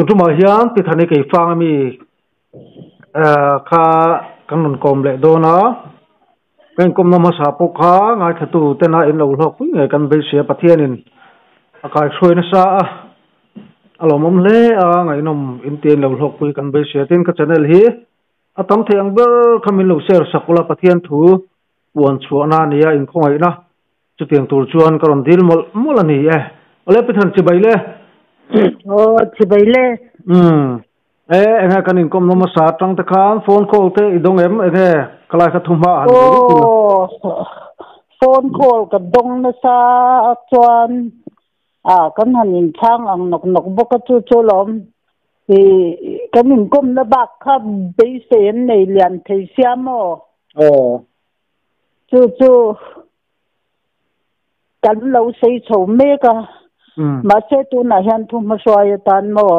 Tun tumah hian Pi Thani Keifang ami kha kan rawn kawm leh dawn a, ka inkawmna hmasa pawh kha ngaithlatu tena in lo hlawk pui ngei kan beisei a, Pathianin a kaihruai nasa a, a lawmawm hle a, ngaihnawm inti a in lo hlawk pui kan beisei a, tin ka channel hi a tam thei ang ber kha min lo share sak ula, Pathian thu puan chhuahna a ni a, inkhawngaihna chutiang tur chuan ka rawn dil mawlh mawlh a ni e. Awle Pi Than chibai le. Aw chibai le. Umm. E enge kan inkawm nawm hmasa atang te khan phone call te i dawng em enge ka lai kha thu hma han nei vek ila. Aw phone call ka dawng nasa chuan a kan han inchhang ang nawk nawk bawk a chu chu lawm i kan inkawmna bak kha beisei an nei lian thei sia maw? Aw. Chu chu kan lo sei chho mek a, mahse tunah hian thu hmahruai atan maw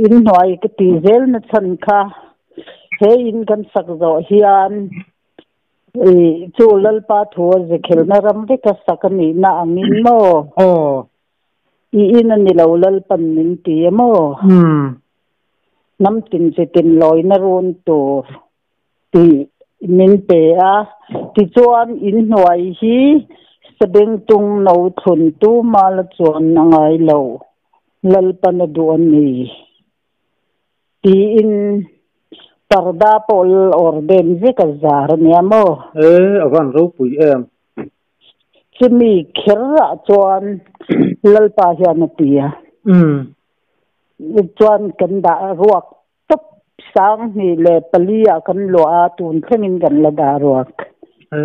inhnuai ka tih zel na chhan kha he in kan sak zawh hian chu Lalpa thu a zekhelna ram veka sak a nihna angin maw i in a ni lo Lalpan min ti a maw hnam tin chi tin lawina run tur tih min pe a. Tichuan, inhnuai hi Sabengtung no thlun tuma la chuan a ngai lo, Lalpan a duh a ni, tiin parda pawh lal awr den vek a zar a nia maw? E, a van ropui em? Chumi kherah chuan Lalpa hian a ti a. Chuan kan dah ruak Top 2004 ah kan luah a, tun thlengin kan la dah ruak. E,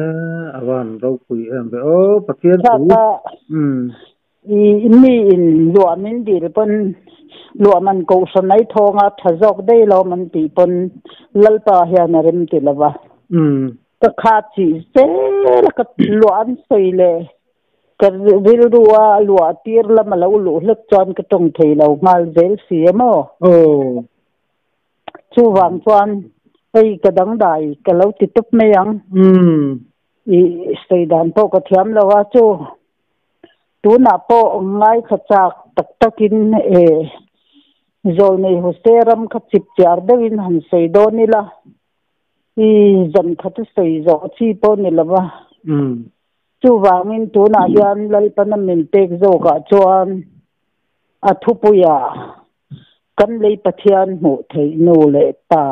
a van ropui em ve aw, Pathian thu. Chaka i mi in luah min dil pawn luah man kohhran ai thawnga tha zawk daih lo man tih pawn Lalpa hian a rem ti lo va. Ka kha chih zel a ka luah an sawi leh Ka rilru a luah tir lam a lo luh hlek chuan ka tawng thei lo nghal zel si em aw. Aw. Chuvang chuan hei ka dangdai ka lo ti tawp mai ang. Umm. I sawi dan pawh ka thiam lo a chu tunah pawh ngaithla chak tak takin e Zawlnei Hose ram kha chip chiar deuhin han sawi dawn ila i zan khat a sawi zawh chi pawh ni lo va. Umm. Chuvangin tunah hian Lalpana min pek zawkah chuan a thupuiah kan lei Pathian hmuh theih nu leh pa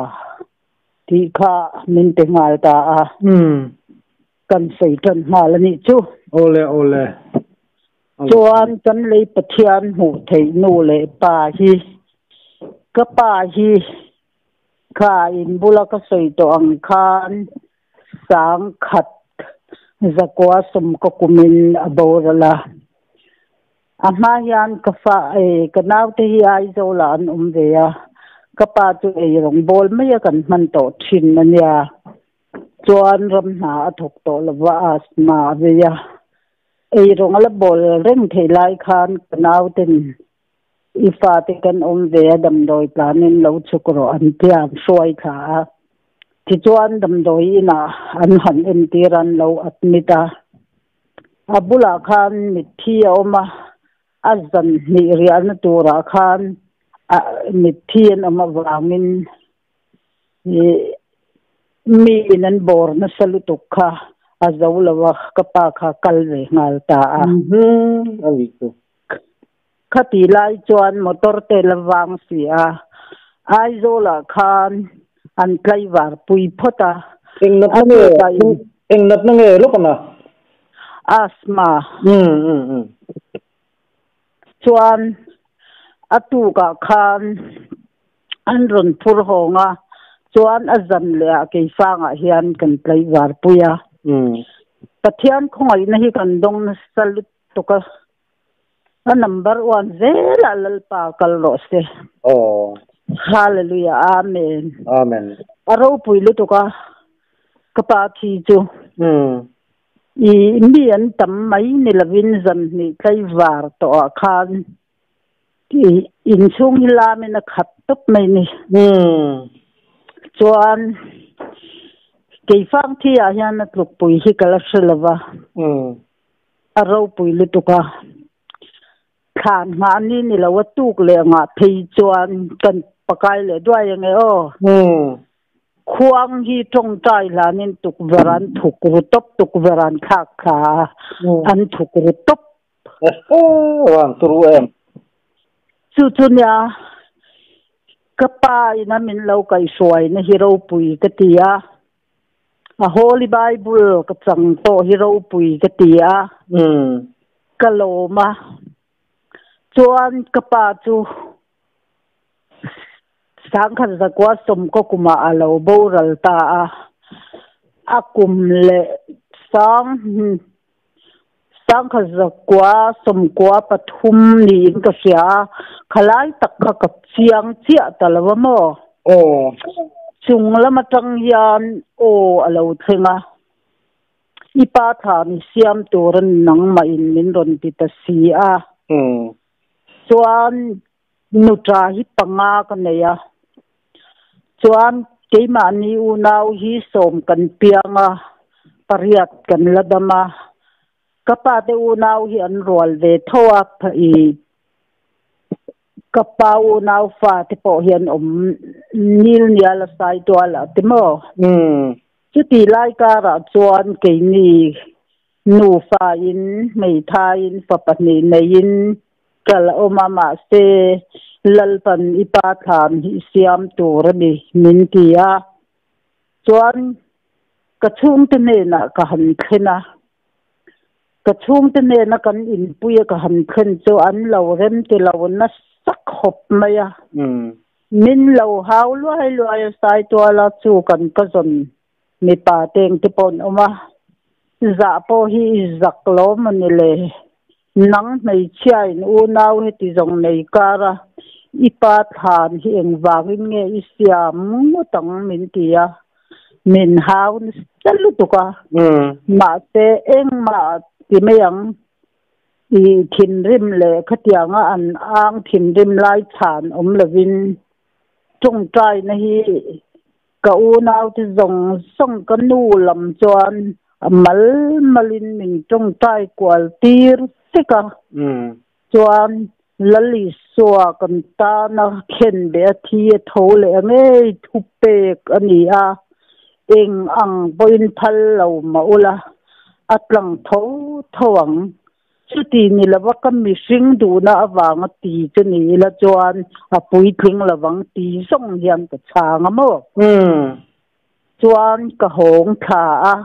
tih kha min pe nghal ta a, kan sawi tan nghal a nih chu. Awle awle. Chuan kan lei Pathian hmuh theih nu leh pa hi ka pa hi kha in bula ka sawi tawh ang khan 1000 zakua 10 ka kumin a boral a. A hma hian ka fa e ka naute hi Aizawl ah an awm ve a, ka pa chu ei rawng bawl mai a kan hman tawh thin a nia. Chuan ram hna a thawk tawh lova asthma a vei a. Ei rawng a la bawl reng thei lai khan ka nauten i fate kan awm ve a damdawi tlanin lo chhuk rawh an tia an hruai thla a. Tichuan damdawi inah an han entir an lo admit a. A bulah khan mitthi a awm a, a zan hnih riahna turah khan mitthi an awm avangin mi in an bawr nasa lutuk kha a zo lo a, ka pa kha kal ve nghal ta a. Khati lai chuan motor te la vang si a, Aizawl ah khan an tlaivar pui phawt a. Eng natna nge eng natna nge lawk ana? Asthma. Chuan a tuk ah khan an rawn phur hawng a, chuan a zan leh ah keifang ah hian kan tlaivar pui a. Pathian khawngaihna hi kan dawng nasa lutuk a. A number one zelah Lalpa kal rawh se. Aw. Hallelujah Amen. Amen. A ropui lutuk a ka pa thi chu. Mm. I mi an tam mai ni lovin zan hnih tlaivar tawh ah khan i inchhung hi lamin a khat tawp mai ni. Mm. Chuan keifang thi ah hian a tlukpui hi ka la hre lova. Mm. A ropui lutuk a. Thlan nghah ni ni lo a tuk leh ngah phei chuan kan pakai leh duai ange aw. Khuang hi tawngtai hlanin tukverh an thuk ru tawp, tukverh an thlak thla a, an thuk ru tawp. Vang turu em. Chu chu nia ka pa ina min lo kaihhruaina hi ropui ka ti a. A Holy Bible ka chang pawh hi ropui ka ti a. Ka lawm a. Chuan ka pa chu sangkhat zakua sawmkaw kumah a lo boral ta a. A kum leh sang sangkhat zakua sawmkua pathum niin ka hria a, khalai tak kha ka chiang chiah ta lo a maw? Aw. Chung lam atang hian aw a lo thleng a. I pa thlan i siam tur a ni nangmah in min rawn ti ta si a. Chuan nuta hi panga ka nei a. Chuan keimahni unau hi sawm kan piang a, pariat kan la dam a. Ka pa te unau hi an rual ve tho a, i ka pa unau fa te pawh hi an awm nil nial a sai tual ah te maw? Chuti lai karah chuan keini nufa in hmeithai in fa pahnih neiin ka la awm a, mahse Lalpan i pa thlan hi i siam tur a ni min ti a. Chuan ka chhungte hnenah ka han thlen a. Ka chhungte hnena kan inpuia ka han thlen chu an lo rem ti lo nasa khawp mai a. Min lo hau luai luai a, Saituala chu kan ka zawn mipa teng te pawh an awm a. Zah pawh hi i zak lo maw ni le? Nang hmeichhiain unau heti zawng nei kar a, i pa thlan hi engvangin nge i siam ngawt ang min ti a. Min hau nasa lutuk a, mahse engmah ti mai ang, i thinrim leh khatianga an ang thinrim lai chhan awm lovin tawngtaina hi ka unaute zawng zawng ka nu lam chuan a mal malin min tawngtai kual tir vek a. Chuan Lalisua kan tana khenbeh a thi a tho leh a ngei thu pek a ni a, eng ang pawhin phal lo mah ula, a tlang tho tho ang. Chuti ni lova ka mihring duhna avanga ti chu ni ila chuan a puitling lovang ti zawng hian ka chhang a maw? Chuan ka hawng thla a,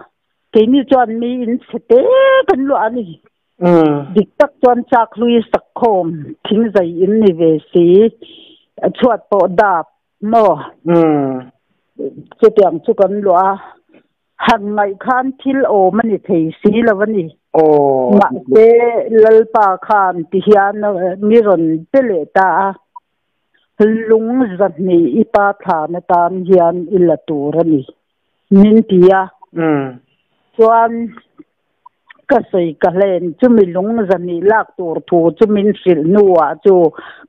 keini chuan mi inchhe te kan luah a ni. Dik tak chuan chak hlui sakhawm thingzai in ni ve si, chhuat pawh dap maw? Chutiang chu kan luah a, han ngaih khan thil awm a ni thei si lo a ni. Mahse Lalpa khan ti hian mi rawn pe leh ta a, lung zahnih i pa thlan atan hian i la tur a ni min ti a. Chuan Ka sawi ka hlen chumi lung zahnih lak tur thu chu min hrilh hnuah chu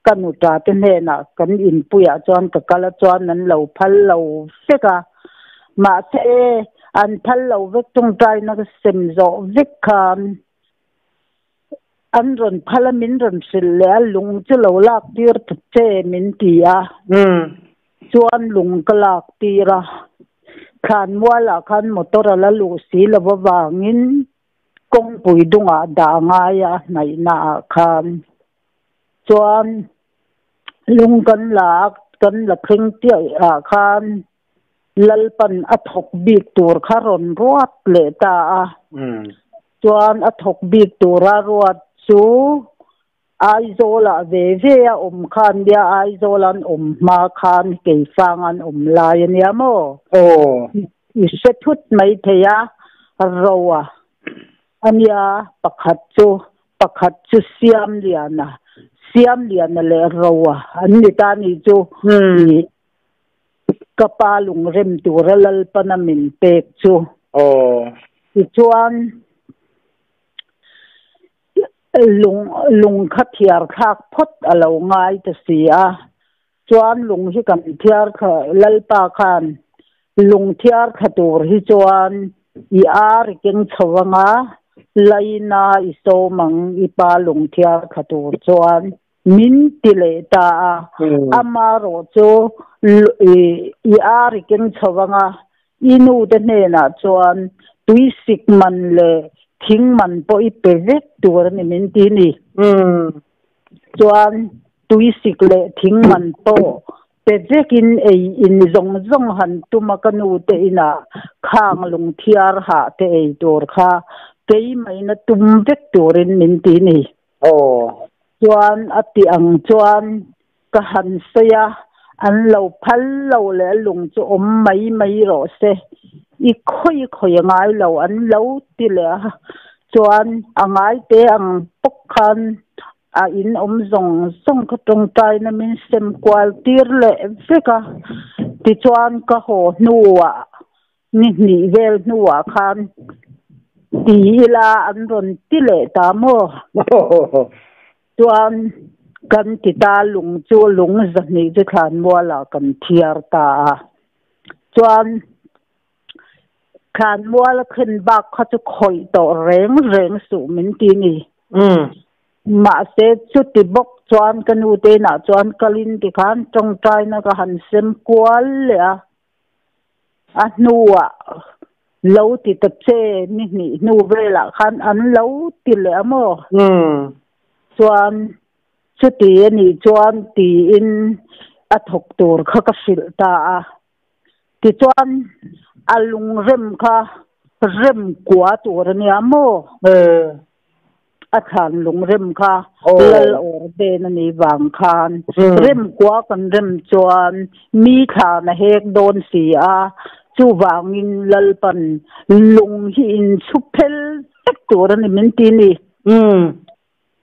ka nuta te hnenah kan inpuiah chuan ka kal a chuan an lo phal lo vek a. Mahse an phal lo vek tawngtaina ka sem zawh vek khan an rawn phal a min rawn hrilh leh a lung chu lo lak tir ta che min ti a. Chuan lung ka lak tir a, thlanmualah khan motor a la luh si lo avangin kawngpui dungah dah ngai a hnaihnaah khan chuan lung kan la a, kan la thleng chiah ah khan Lalpan a thawk bik tur kha rawn ruat leh ta a. Chuan a thawk bik tura ruat chu Aizawlah ve ve a awm khan nia, Aizawl an awm hma khan Keifang an awm lai a nia maw? Aw. I hre thut mai thei a, Roa a nia pakhat chu, pakhat chu Siamliana, Siamliana leh Roa an ni ta ni chu i ka pa lungrem tura Lalpana min pek chu. Aw. Tichuan. Lung lung kha thiar thlak phawt a lo ngai ta si a, chuan lung hi kan thiar thla Lalpa khan lung thiar thla tur hi chuan i ar i keng chho anga Laina i sawm ang i pa lungthiar thla tur chuan min ti leh ta a. Amarawh chu i ar i keng chho ang a, i nu te hnenah chuan tuisik man leh thing man pawh i pe vek tur a ni min ti ni. Chuan tuisik leh thing man pawh pe vekin ei in zawng zawng han tum a ka nu te inah khang lungthiar hah te ei tur kha keimaina tum vek turin min ti ni. Chuan a ti ang chuan ka han sawi a, an lo phal lo leh a lung chu awm mai mai rawh se, i khawi khawi a ngai lo an lo ti leh a, chuan a ngai te ang bawk khan A in awm zawng zawng kha tawngtaina min sem kual tir leh vek a, tichuan ka haw hnuah ni hnih vel hnuah khan ti ila an rawn ti leh ta maw? Chuan kan ti ta lung chu lung zahnih chu thlanmualah kan thiar ta a, chuan Thlanmual a thlen bak kha chu khawih tawh reng reng suh min ti ni. Mahse chuti bawk chuan ka nu te inah chuan kalin tikhan tawngtaina ka han sem kual leh a, a hnuah lo ti ta che ni hnih hnu velah khan an lo ti leh a maw? Chuan chuti a nih chuan tiin a thawk tur kha ka hrilh ta a. Tichuan a lungrem kha rem kua tur a nia maw? A thlan lungrem kha lal awr ven a nih vang khan rem kua kan rem chuan mi thlan a hek dawn si a, chuvangin Lalpan lung hi inchhu phel vek tur a ni min ti ni.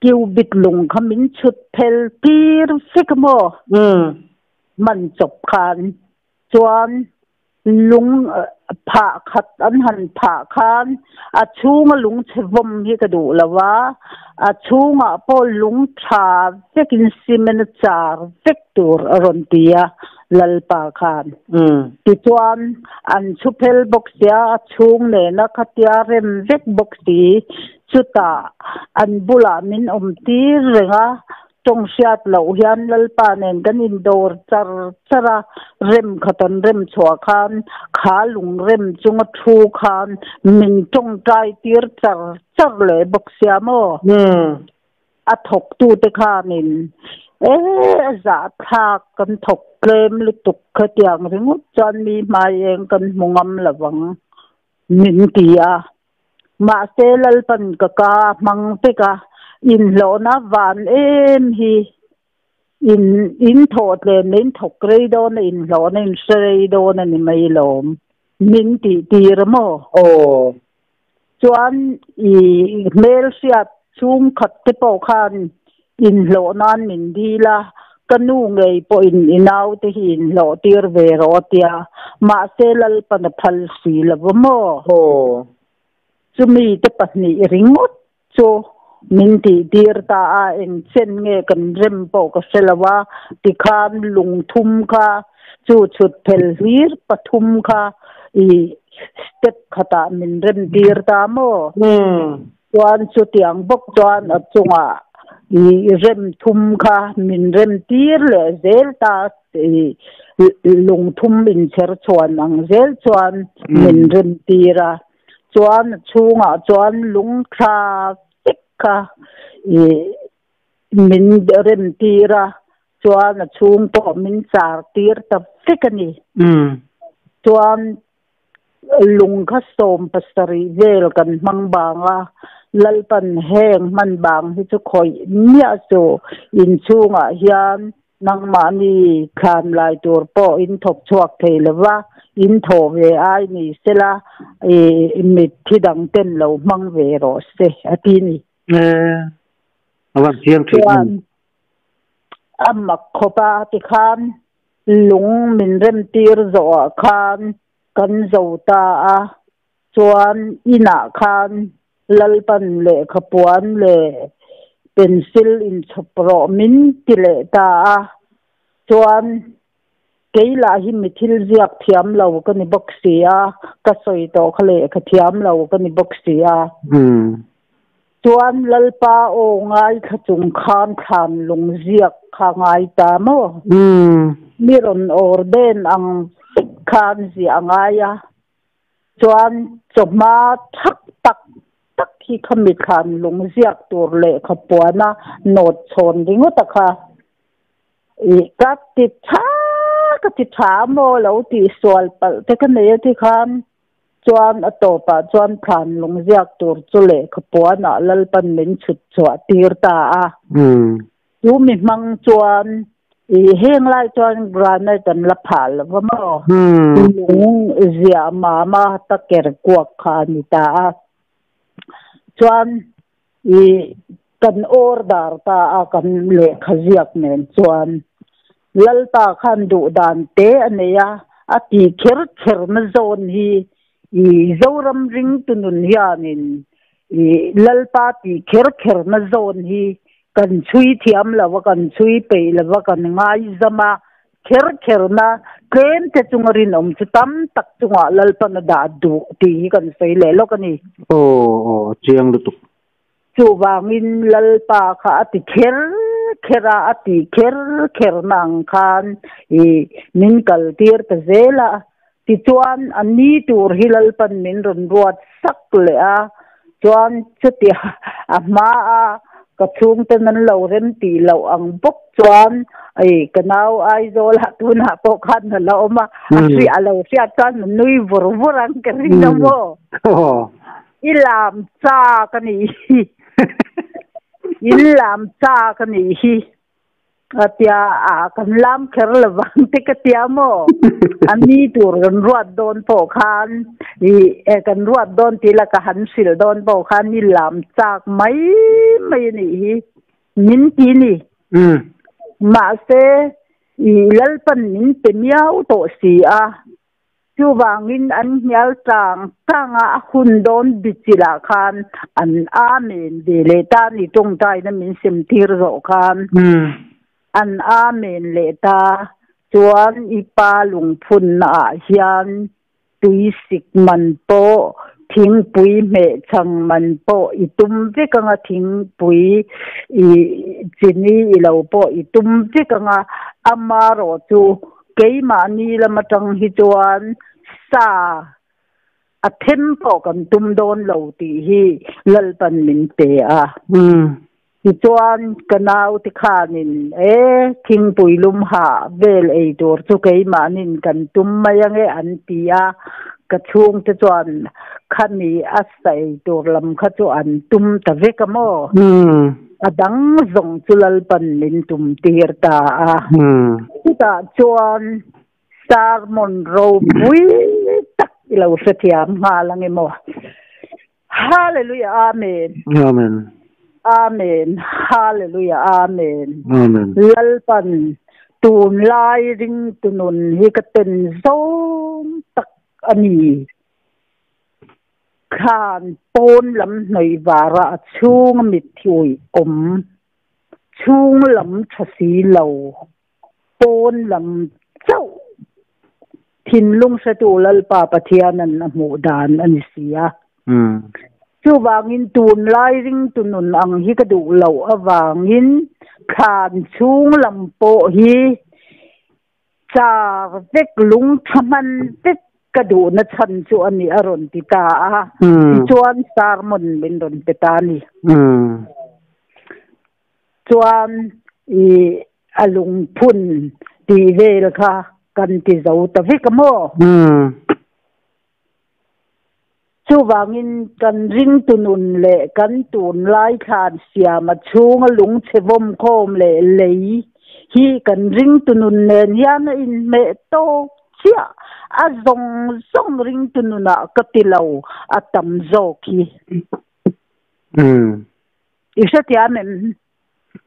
Cubit lung kha min chhut phel tir vek a maw? Hman chawp khan chuan lung phah khat an han phah khan a chhunga lung chhe vawm hi ka duh lo a, a chhungah pawh lung tha vekin cement a char vek tur a rawn ti a Lalpa khan. Tichuan an chhu phel bawk sia a chhung nena khatia rem vek bawk si chutah an bulah min awm tir reng a, Tawng hriat loh hian Lalpa nen kan indawr char char a, rem khat an rem chhuah khan kha lung rem chunga thu khan min tawngtai tir char char leh bawk sia maw? A thawktute khanin e a zahthlak kan thawk tlem lutuk khatiang ringawt chuan mi hmai eng kan hmu ngam lo vang min ti a. Mahse Lalpan ka ka hmang vek a, inhlawhna van em hi in in thawh tlem leh in thawk rei dawn a, inhlawhna in hre rei dawn a ni mai lawm min tih tir a maw? Aw. Chuan i hmel hriat chhungkhat te pawh khan inhlawh nan min dil a, ka nu ngei pawhin i naute hi inhlawh tir ve rawh a tia, mahse Lalpan a phal si lo va maw? Aw. Chumi te pahnih ringawt chu min tih tir ta a, eng chen nge kan rem pawh ka hre lo a, tikhan lungthum kha chu chhut phel hlir pathum kha i step khatah min rem tir ta maw? Chuan chutiang bawk chuan a chungah i rem thum kha min rem tir leh zel ta i lungthum inchher chhuan ang zel chuan min rem tir a. Chuan a chhungah chuan lungthla vek kha i min rem tir a, chuan a chhung pawh min char tir ta vek a ni. Chuan Lung kha 70 vel kan hmang bang a, Lalpan heng hman bang hi chu khawih miah suh, inchhungah hian nangmahni thlan lai tur pawh in thawk chhuak thei lo va, in thawh ve ai ni sela i mitthi dang ten lo hmang ve rawh se a ti ni. A van thiang thin em. Chuan a mak khawp a tikhan Lung min remtir zawhah khan kan zo ta a, chuan inah khan Lalpan lehkhapuan leh pencil inchhawp rawh min ti leh ta a, chuan kei lah hi mi thil ziak thiam lo ka ni bawk si a, ka sawi tawh kha lehkha thiam lo ka ni bawk si a. Chuan Lalpa aw ngaithla chung khan thlan lung ziak kha ngai ta maw? Mi rawn ordain ang vek khan ziah a ngai a. Chuan chawhma thak tak tak hi khami thlan lung ziak tur lehkha puana nawt chhawn ringawt a kha. Ih ka ti tha ka ti tha maw lo tih sual palh te ka nei a ti khan chuan a tawpah chuan thlan lung ziak tur chu lehkha puanah Lalpan min chhut chhuah tir ta a. Chu mi hmang chuan ih heng lai chuan granite an la phah lo va maw lung ziah mama ta ker kuak kha a ni ta a. Chuan I kan order ta a kan lehkha ziak nen chuan Lalpa khan duh dan te a nei a, a ti kher kher na zawn hi i Zoram ringtu nun hianin i Lalpa ti kher kher na zawn hi kan chhui thiam lo a, kan chhui peih lo a, kan ngaizam a, kher kherna tlem te chunga rinawm chu tam tak chungah Lalpan a dah duh tih hi kan sawi leh lawk a ni. Aw aw a chiang lutuk. Chuvangin Lalpa kha a ti kher kher a, a tih kher kherna ang khan i min kal tir ta zel a. Tichuan a ni tur hi Lalpan min rawn ruat sak leh a, chuan chuti a hma a ka chhungten an lo rem tih loh ang bawk chuan ei ka nau Aizawl ah tunah pawh khan a la awm a, a hria a lo hriat chuan a nui vur vur ang ka ring a maw? I lam chak a nih hi, in lam chak a nih hi. A tia a kan lam kher lovang te ka tia maw? A ni tur kan ruat dawn pawh khan i e kan ruat dawn tih la ka han hrilh dawn pawh khan i lam chak mai mai a nih hi min ti ni. Mahse i Lalpan min pe miau tawh si a. Chuvangin an hnial tang tang a, a hun dawn bichilh ah khan an Amen ve leh ta a ni, tawngtaina min sem tir zawh khan an Amen leh ta. Chuan i pa lungphunna ah hian tuisik man pawh, thingpui hmeh chhang man pawh i tum vek anga, thingpui i chini i lo pawh i tum vek anga, amarawh chu Keimahni lam atang hi chuan sa a them pawh kan tum dawn lo tih hi Lalpan min pe a. Tichuan ka naute khanin e thingpui lum hah vel ei tur chu keimahnin kan tum mai ange an ti a, ka chhungte chuan khami a sa ei tur lam kha chu an tum ta vek a maw? A dang zawng chu Lalpan min tum tir ta a. Chutah chuan sermon ropui tak i lo hrethiam nghal ang emaw. Hallelujah Amen. Amen. Amen. Hallelujah Amen. Amen. Lalpan tunlai ringtu nun hi ka ten zawng tak a ni. Thlan pawn lam hnawih vara a chhunga mitthi uih awm, chhung lam tha si lo, pawn lam chauh thinlung hretu Lalpa Pathianan a hmuh dan a ni si a. Chuvangin tunlai ringtu nun ang hi ka duh loh avangin thlan chhung lam pawh hi Char vek lung tha hman vek ka duhna chhan chu a ni a rawn ti ta a, tichuan sermon min rawn pe ta a ni. Chuan i a lungphun tih vel kha kan ti zo ta vek a maw? Chuvangin kan ringtu nun leh kan tunlai thlan siama chhunga lungchhe vawmkhawm leh lei hi kan ringtu nun nen hian a inhmeh tawk chiah. A zawng zawng ringtu nunah ka ti lo, a tam zawk hi. I hrethiam em?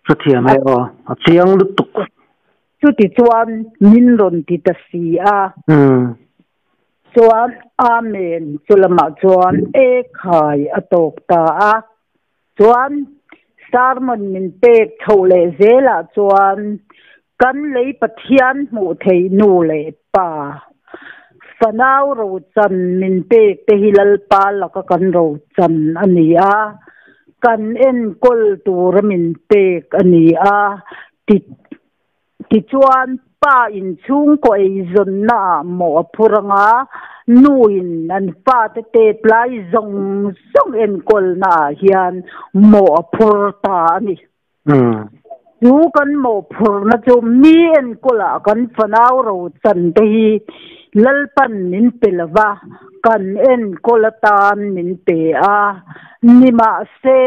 Hrethiam e aw, a chiang lutuk. Chuti chuan min rawn ti ta si a. Chuan Amen chu lamah chuan e khai a tawk ta a. Chuan sermon min pek chhoh leh zelah chuan kan lei Pathian hmuh theih nu leh pa fanau rochan min pek te hi Lalpa laka kan rochan a ni a. Kan enkawl tura min pek a ni a, ti tichuan pa in chhungkaw eizawnna ah mawh a phur ang a, nu in an fate tet lai zawng zawng enkawlna ah hian mawh a phur ta a ni. Chu kan mawhphurhna chu mi enkawlah kan fanau rochan te hi Lalpan min pe lo va, kan enkawl atan min pe a. Nimahse,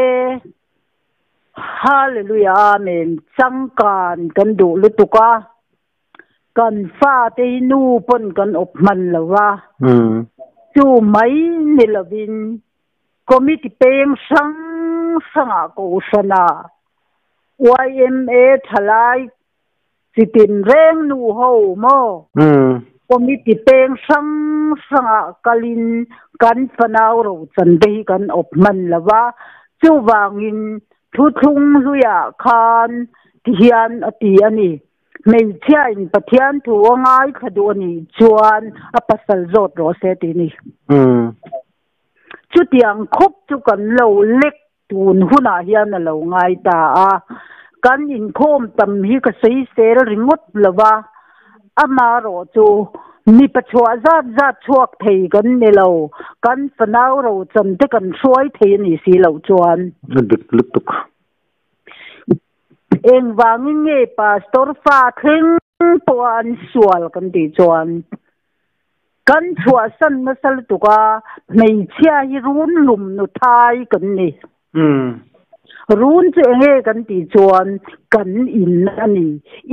Hallelujah Amen changkan kan duh lutuk a, kan fate hi nu pawn kan awp hman lo va, chu mai ni lovin Committee peng hrang hrangah Kohhrana yma thalai chitin reng nu ho maw? Committee peng hrang hrangah kalin kan fanau rochan te hi kan awp hman lo va, chuvangin thuthlung hluiah khan tihian a ti a ni. Hmeichhiain Pathian thu a ngaithla duh a nih chuan a pasal zawt rawh se tih a ni. Chutiang khawp chu kan lo lek tun hunah hian a lo ngai ta a, kan inkhawm tam hi ka sawisel ringawt lo va, amarawh chu mipa chhuah zat zat chhuak thei kan ni lo, kan fanau rochan te kan hruai thei a nih si loh chuan. A dik lutuk. Engvangin nge Pastor fa thleng pawha an sual kan tih chuan? Kan chhuahsan nasa lutuk a, hmeichhia hi run lum nu thai kan ni. Run chu enge kan tih chuan kan in a ni.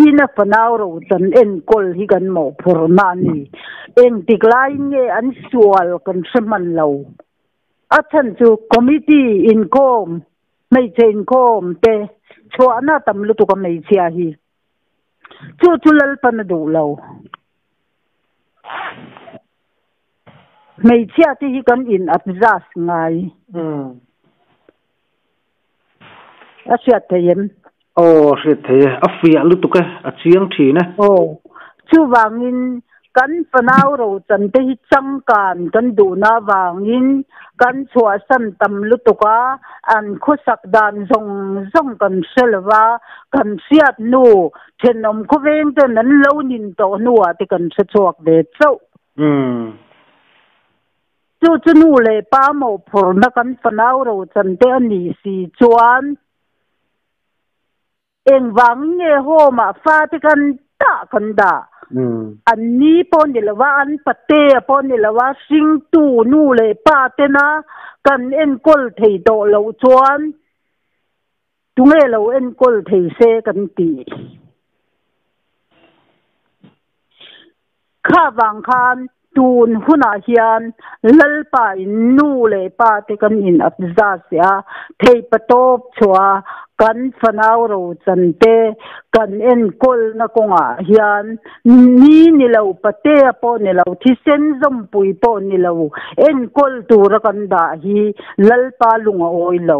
Ina fanau rochan enkawl hi kan mawhphurhna a ni. Engtik laiin nge an sual kan hre hman lo. A chhan chu committee inkhawm, hmeichhe inkhawm te chhuahna a tam lutuk a hmeichhia hi. Chu chu Lalpan a duh lo. Hmeichhia te hi kan in adjust ngai. A hriat thei em? Aw, a hriat thei e. A fiah lutuk e, a chiang thin e. Aw, chuvangin kan fanau rochan te hi changkan kan duhna avangin kan chhuahsan tam lutuk a, an khawsak dan zawng zawng kan hre lo va, kan hriat hnu Thenawm khawveng ten an lo nin tawh hnuah te kan hre chhuak ve chauh. Chu chu nu leh pa mawhphurhna kan fanau rochan te a nih si chuan engvangin nge home ah fate kan tah kan dah? An ni pawh ni lo a, an patea pawh ni lo a, hringtu nu leh pa tena kan enkawl thei tawh loh chuan Tunge lo enkawl thei se kan ti. Kha vang khan tun hunah hian Lalpa in nu leh pa te kan in apza si a, theihpatawp chhuah kan fanau rochan te kan enkawlna kawngah hian ni ni lo patea pawh ni lo, thisen zawmpui pawh ni lo enkawl tura kan dah hi Lalpa lung a awi lo.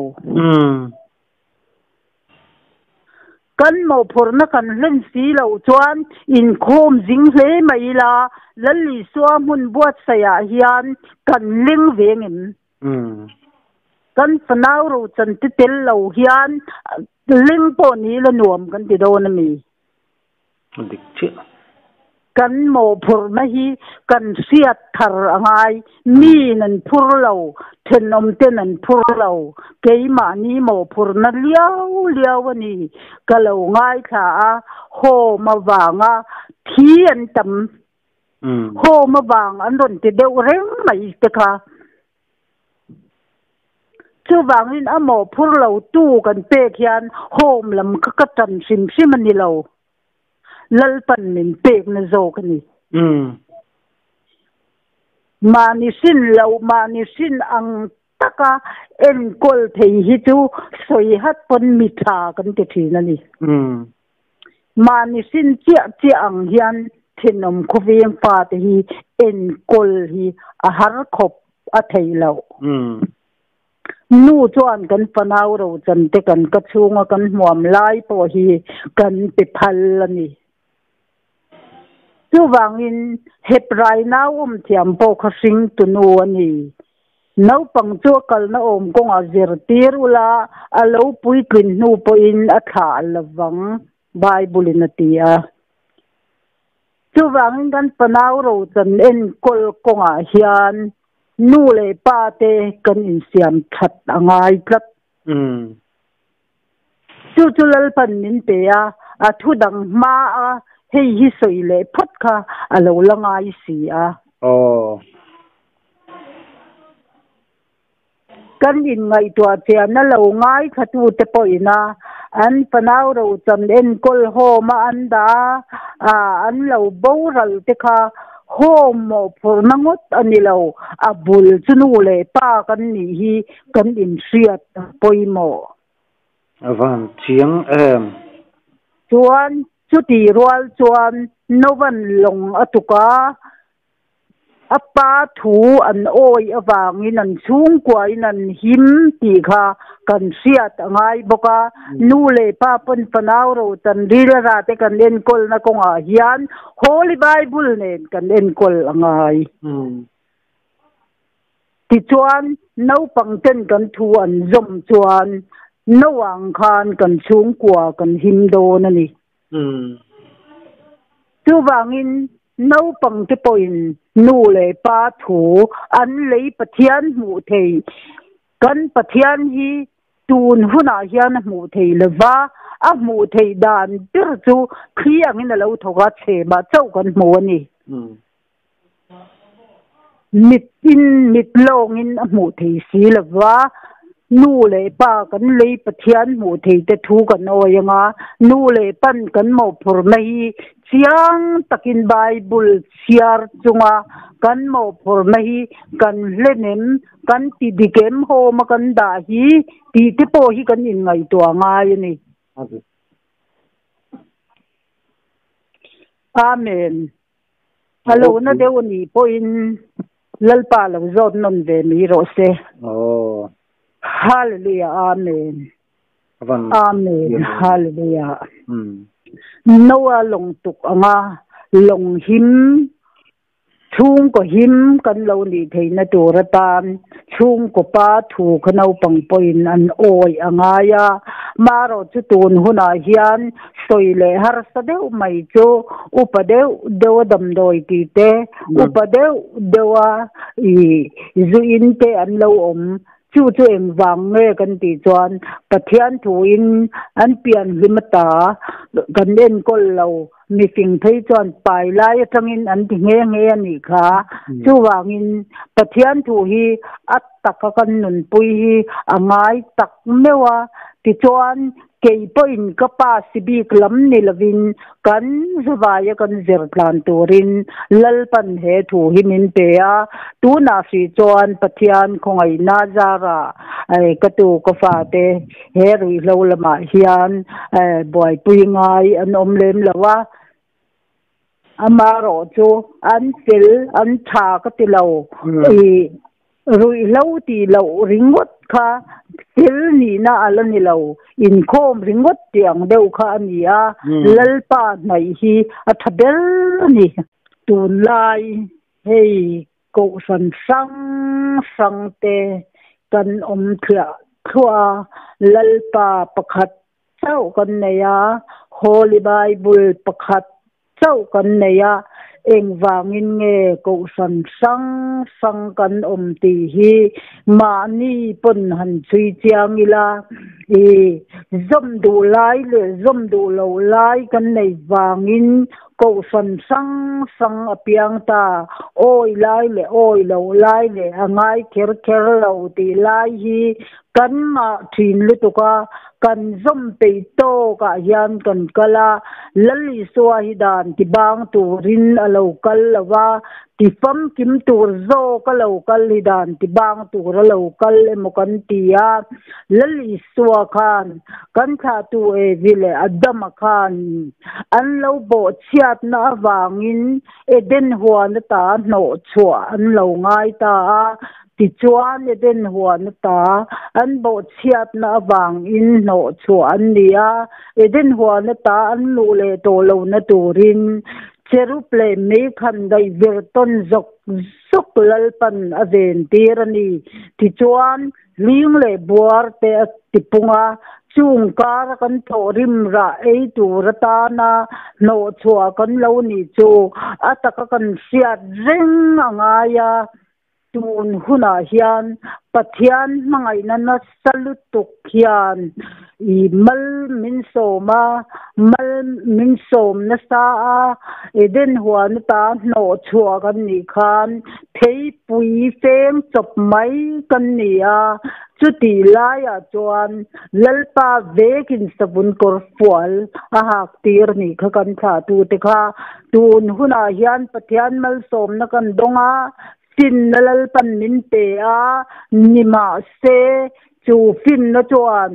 Kan mawhphurhna kan hlen si loh chuan inkhawm zing hle mai ila, Lal Isua hmun buatsaihah hian kan leng ve ngem? Kan fanau rochan te tel lo hian leng pawh ni ila nuam kan ti dawn a mi? A dik chiah. Kan mawhphurhna hi kan hriat thar a ngai. Miin an phur lo, thenawmten an phur lo. Keimahni mawhphurhna liau liau a ni. Ka lo ngaithla a, home avanga thi an tam. Home avang an rawn ti deuh reng mai te kha. Chuvangin a mawhphur lo tu kan pek hian home lam kha ka tan hrim hrim a ni lo. Lalpan min pekna zawk a ni. Mahni hrin loh, mahni hrin ang taka enkawl thei hi chu sawi hat pawn mi tha kan ti thin a ni. Mahni hrin chiah chiah ang hian thenawm khawveng fate hi enkawl hi a har khawp a theih loh. Nu chuan kan fanau rochan te kan ka chhunga kan hmuam lai pawh hi kan pe phal a ni. Chuvangin Hebrai nau awm thiam pawh kha hringtu nu a ni. Naupang chu a kalna awm kawngah zirtir ula, a lo puitlin hnu pawhin a thlah lovang, Bible-in a ti a. Chuvangin kan fanau rochan enkawl kawngah hian nu leh pa te kan insiam that a ngai tlat. Chu chu Lalpan min pe a, a thu dang hma a hei hi sawi leh phawt kha a lo la ngai si a. Kan inngaihtuah chian a lo ngaithlatute pawhin a an fanau rochan enkawl home a an dah a, an lo boral te kha home mawhphurhna ngawt a ni lo, a bul chu nu leh pa kan nih hi kan inhriat a pawimawh. A van chiang em? Chuan chuti rual chuan Novan lawng a tuk a, A pa thu an awi avangin an chhungkuain an him tih kha kan hriat a ngai bawk a. Nu leh pa pawn fanau rochan ril a rate kan enkawlna kawngah hian Holy Bible nen kan enkawl a ngai. Tichuan, naupang ten kan thu an zawm chuan nauang khan kan chhungkua kan him dawn a ni. Chuvangin naupangte pawhin nu leh pa thu an lei Pathian hmuh thei. Kan Pathian hi tun hunah hian a hmuh thei lova, a hmuh theih dan ber chu thli angin a lo thawk a, chhemah chauh kan hmu a ni. Mit in mit lawngin a hmuh thei si lova, nu leh pa kan lei Pathian hmuh thei te thu kan awi anga, nu leh pan kan mawhphurhna hi chiang takin Bible chhiar chunga kan mawhphurhna hi kan hlen em, kan ti dik em home a kan dah hi tih te pawh hi kan inngaihtuah ngai a ni. Amen. A lo na deuh a nih pawhin Lalpa lo zawt nawn ve mai rawh se. Hallelujah Amen. Amen Hallelujah. Noah lawng tuk anga lawng him Chhungkaw him kan lo nih theihna tur atan chhungkaw pa thu kha naupang pawhin an awi a ngai a. Marawh chu tun hunah hian sawi leh harsa deuh mai chu upa deuh deuha damdawi tih te, upa deuh deuha ih zu in te an lo awm. Chu chu engvang nge kan tih chuan Pathian thuin an pianhlim ata kan enkawl lo. Mifing phei chuan pai lai atangin an ti nghe nghe a nih kha. Chuvangin Pathian thu hi a taka kan nunpui hi a ngai tak meuh a. Tichuan kei pawhin ka pa si bik lam ni lovin kan zavaia kan zir tlan turin Lalpan he thu hi min pe a. Tunah hrih chuan Pathian khawngaihna zarah ka tu ka fate He ruihhlo lamah hian buaipui ngai an awm lem lo a, amaherawh chu an fel an tha ka ti lo. I ruihhlo tih loh ringawt kha fel nihna a la ni lo, inkhawm ringawt tih ang deuh kha a ni a, Lalpa hnaih hi a tha ber a ni. Tunlai hei Kohhran hrang hrang te kan awm thliah thluah a, Lalpa pakhat chauh kan nei a, Holy Bible pakhat chauh kan nei a, engvangin nge kohhran hrang hrang kan awm tih hi mahni pawn han chhui chiang ila, i zawm duh lai leh zawm duh loh lai kan nei vangin Kohhran hrang hrang a piang ta, awi lai leh awi loh lai leh a ngai kher kher lo tih lai hi kan ngah thin lutuk a, kan zawm peih tawkah hian kan kal a, Lal Isua hi dan ti bang turin a lo kal lo va, ti famkim tur zawk a lo kal hi dan ti bang tur a lo kal emaw kan ti a, Lal Isua khan kan thlahtu Evi leh Adama khan An lo bawhchhiatna avangin Eden huan ata hnawh chhuah an lo ngai ta a, tichuan Eden huan ata an bawhchhiatna avangin hnawh chhuah an ni a, Eden huan ata an luh leh tawh lohna turin cherub leh mei khan daih vir tawn zawk. zawk Lalpan a ven tir a ni. Tichuan, hling leh buar te a tipung a, chung kara kan thawhrim rah ei tur atana hnawhchhuah kan lo nih chu a taka kan hriat reng a ngai a. Tun hunah hian Pathian hmangaihna nasa lutuk hian i mal min sawm a, mal min sawm nasa a, Eden huan ata hnawh chhuah kan nih khan theipui feng chawp mai kan ni a, chutih laiah chuan Lalpa vekin savun kawr fual a hak tir nih kha kan thlahtute kha. Tun hunah hian Pathian malsawmna kan dawng a, finna Lalpan min pe a, ni mahse chu finna chuan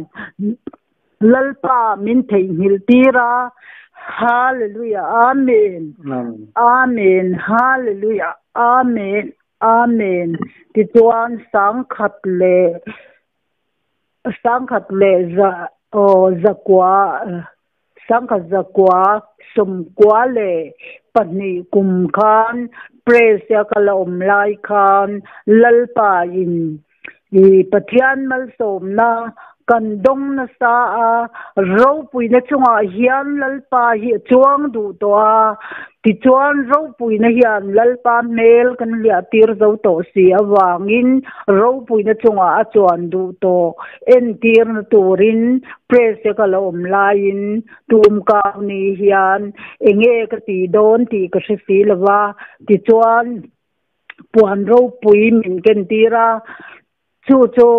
Lalpa min theihnghilh tir a. Hallelujah Amen Amen Hallelujah Amen Amen Tichuan sangkhat leh sangkhat leh za aw zakua Sangkhat zakua 92 kum khan press a ka la awm lai khan Lalpa in i Pathian malsawmna kan dawng nasa a, ropuina chungah hian Lalpa hi a chuang duh tawh a, Tichuan, ropuina hian Lalpa hmel kan hliah tir zo tawh si avangin ropuina chungah a chuan duh tawh entirna turin press-a ka la awm laiin tum kau ni hian enge ka tih dawn tih ka hre si lo va. Tichuan, puan ropui min kentir a, chu chu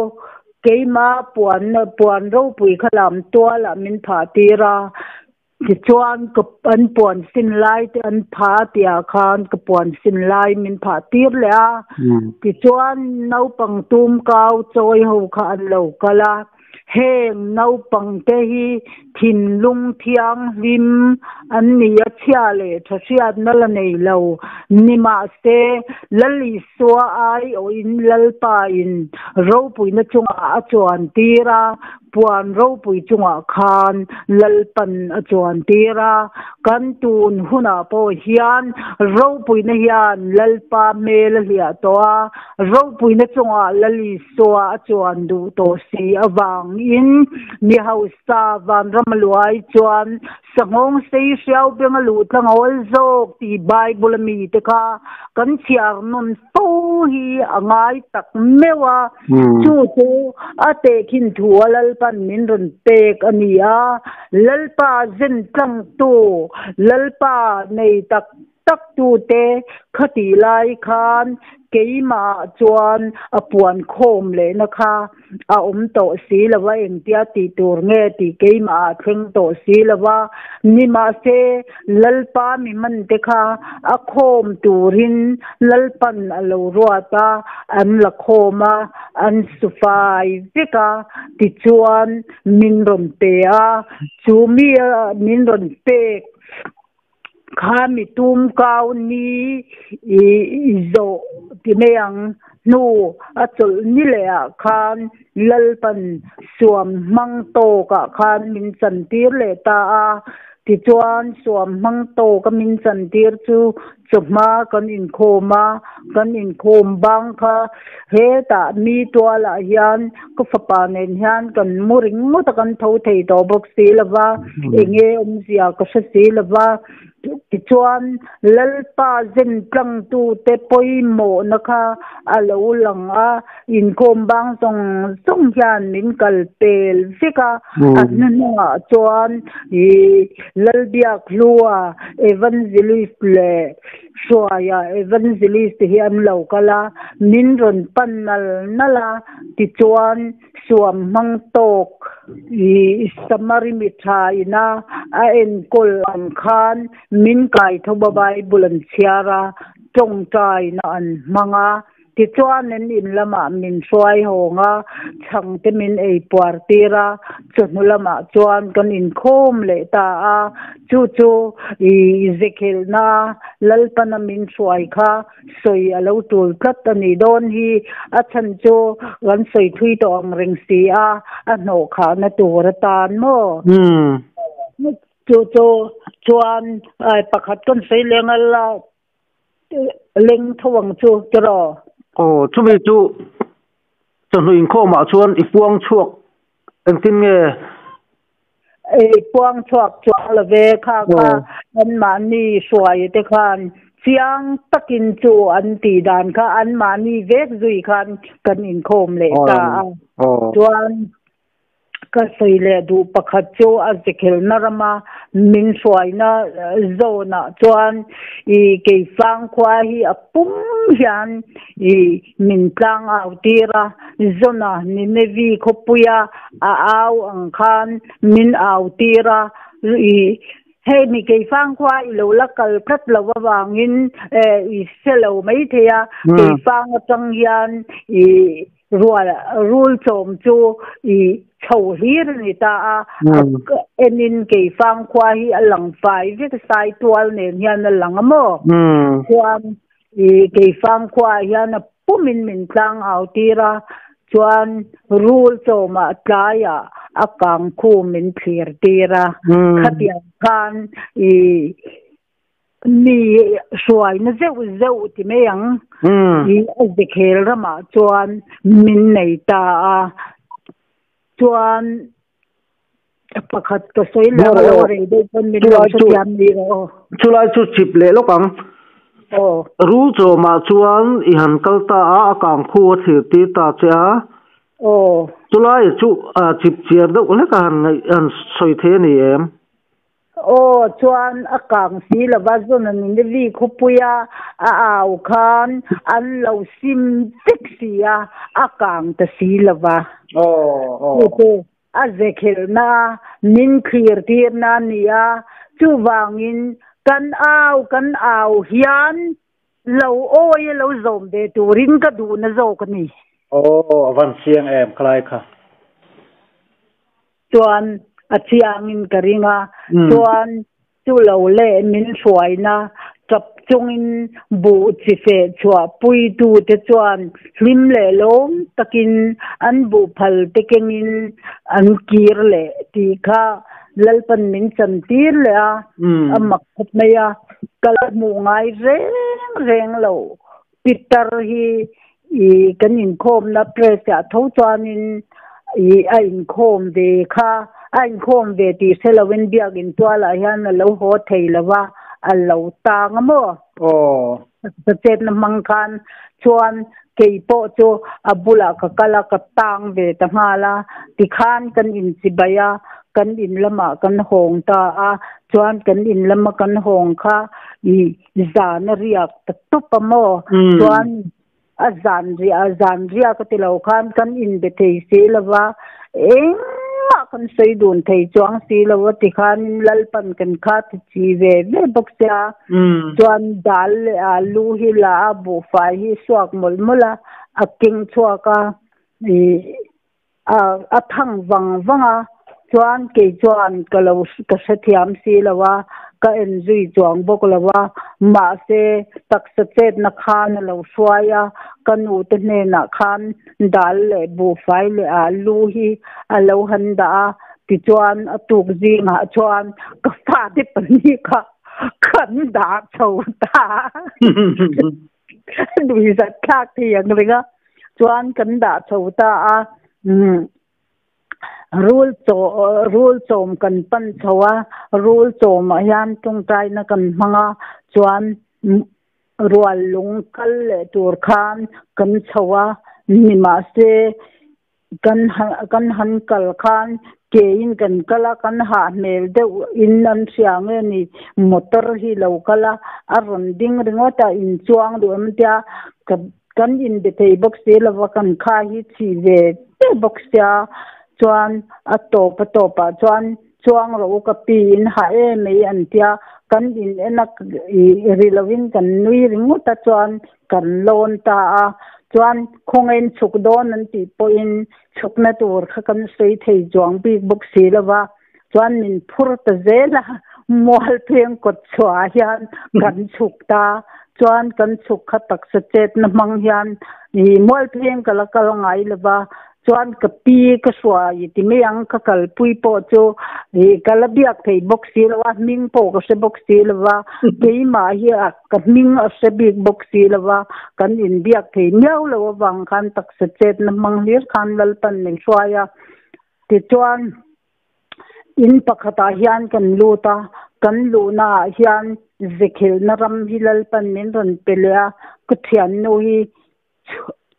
keima puan puan ropui kha lam tualah min phah tir a. Tichuan, ka an puan sin lai te an pha tihah khan ka puan sin lai min phah tir leh a. Tichuan, naupang tum kau chawi ho kha an lo kal a. Heng naupang te hi thinlung thianghlim an ni a, chhia leh tha hriatna la nei lo ni mahse, Lal Isua aiawhin Lalpa in ropuina chungah a chuan tir a. Puan ropui chungah khan Lalpan a chuan tir a, kan tun hunah pawh hian ropuina hian Lalpa hmel a hliah tawh a, ropuina chungah Lal Isua a chuan duh tawh si avangin mi hausa vanram a luai chuan Sanghawng sei hriau benga luh tlang awl zawk tih Bible a mite kha kan chhiar nawn fo hi a ngai tak meuh a, chu chu a tehkhin thu a Lalpan min rawn pek a ni a, Lalpa zen tlangtu, Lalpa nei tak tak tute khatih lai khan keimah chuan a puan khawm lehna kha a awm tawh si lo va, engtia tih tur nge tih keimah ah thleng tawh si lo va, nimahse Lalpa mi hman te kha a khawm turin Lalpan a lo ruat a, an la khawm a, an sufai vek a, tichuan min rawn pe a, chu mi min rawn pek. Kha mi tum kau ni i zawh ti mai ang hnu a chawlh ni leh ah khan Lalpan suam hmang tawk ah khan min chan tir leh ta a. Tichuan suam hmang tawk a min chan tir chu chawhma kan inkhawm a, kan inkhawm bang kha hetah mi tual ah hian ka fapa nen hian kan mu ringawt a kan tho thei tawh bawk si lo va, enge awmzia ka hre si lo va. Tichuan Lalpa zen tlangtute pawimawhna kha a lo lang a, inkhawm bang zawng zawng hian min kal pel vek a, a hnuhnungah chuan ih Lalbiakhlua Evangelist leh Hruaia Evangelist hi an lo kal a, min rawn pan nal nal a, tichuan suam hmang tawk i Samari mi tha ina a enkawl ang khan min kai tho a Bible an chhiar a, tawngtaina an hmang a. Tichuan an in lamah min hruai hawng a, chhangte min ei puar tir a, chawhnu lamah chuan kan inkhawm leh ta a, chu chu i zekhelhna Lalpana min hruai kha sawi a lo tul tlat a nih dawn hi, a chhan chu kan sawi thui tawh ang reng si a, a hnawh khahna tur atan maw? Chu chu chuan pakhat kan sawi leh ngal a. leng tho ang chu tiraw. Aw, chumi chu chawhnu inkhawmah chuan i puang chhuak engtin nge? I puang chhuak chuang lo ve, kha kha anmahni hruai te khan chiang takin chu an tih dan kha anmahni vek zui khan kan inkhawm leh ta a. Chuan Ka sawi leh duh pakhat chu a zekhelna rama min hruaina zawnah chuan i Keifang khua hi a pum hian i min tlang au tir a, Zona Ninevi khawpuia a au ang khan min au tir a, i hei mi Keifang khua i lo la kal tlat lo avangin i hre lo maithei a, Keifang atang hian i Rual rul chawm chu i chho hlir a ni ta a, a enin Keifang khua hi a lang fai vek sai tual nen hian a lang a maw? Chuan i Keifang khuaah hian a pumin min tlang au tir a, chuan rul chawmah tlaiah a kang khu min thlir tir a, khatiang khan i Mi hruaina zeuh zeuh ti mai ang i a zekhel ramah chuan min nei ta a, chuan pakhat ka sawi leh ang a lo rei deuh pawn min lo hrethiam ni rawh aw. Chulai chu chip leh lawk ang. Aw. Rul chawmah chuan i han kal ta a, a kang khu a thlir tir ta che a. Aw. Chulai chu chip chiar deuh hlek a han ngaih han sawi thei a ni em? Aw, chuan a kang si lova zawn a Ninevi khawpuia a au khan an lo sim vek si a, a kang ta si lova. Chu chu a zekhelhna a, min thlir tirna a ni a, chuvangin kan au kan au hian lo awi a lo zawm ve turin ka duhna zawk a ni. Aw, a van chiang em khalai kha. Chuan a chiangin ka ring a, chuan chu lo leh min hruaina tap chungin buh chi feh chhuah puitute chuan hlim leh lawm takin an buh phal te kengin an kir leh tih kha Lalpan min chantir leh a, a mak khawp mai a, kal hmuh ngai reng reng lo. Pitar hi i kan inkhawmna press ah tho chuanin i a inkhawm ve kha, a inkhawm ve tih hre loin biakin tualah hian a lo haw thei lo va, a lo tang a maw? Aw. Ka chetna hmang khan chuan kei pawh chu a bulah ka kal a, ka tang ve ta nghal a, tikhan kan inchibai a, kan in lamah kan hawng ta a, chuan kan in lama kan hawng kha i Zan a riak ta tawp a maw? Chuan a zan riah a zan riak a ti lo khan kan inbe thei si lo va, engmah kan sawi dun thei chuang si lo a ti khanin Lalpan kan kha ti chi ve ve bawk sia. Chuan dal leh alu hi la a, buhfai hi suak mawlh mawlh a, a keng chhuak a, ih A thang vang vang a, chuan kei chuan ka lo ka hrethiam si lo a, ka en zui chuang bawk lo a, mahse taksa chetna khan a lo hruai a, ka nu te hnenah khan dal leh buhfai leh alu hi a lo han dah a, tichuan a tuk zingah chuan ka fate pahnih kha kan dah chho ta a. Lui zat thlak thei ang reng a, chuan kan dah chho ta a, rul chaw rul chawm kan pan chho a, rul chawmah hian tawngtaina kan hmang a, chuan rual lung kal leh tur khan kan chho a, nimahse Kan kan han kal khan kein kan kal a, kan hah hmel deuh in an hria nge ni, motor hi lo kal a, a rawn ding ringawt a, in chuang duh em tia ka kan inbe thei bawk si lo va, kan kha hi chih ve ve bawk sia, chuan a tawp a tawpah chuan chuang rawh u ka pi in hah em mai an tia, kan in en a ri lovin kan nui ringawt a chuan Kan lawn ta a, chuan khawngain chhuk dawn an tih pawhin chhukna tur kha kan sawi thei chuang bik bawk si lo va, chuan min phur ta zel a, mual pheng kawt chhuah hian kan chhuk ta, chuan kan chhuk kha taksa chetna hmang hian ih mual pheng ka la kal ngai lo va, Chuan ka pi ka hruai ti mai ang ka kalpui pawh chu ih ka la biak thei bawk si lo a, hming pawh ka hre bawk si lo va, keimah hi a ka hming a hre bik bawk si lo va, kan inbiak thei miau lo avang khan taksa chetna hmang hlir khan Lalpan min hruai a. Tichuan in pakhatah hian kan lut a, kan luhnaah hian zekhilhna ram hi Lalpan min rawn pe leh a, ka thiannu hi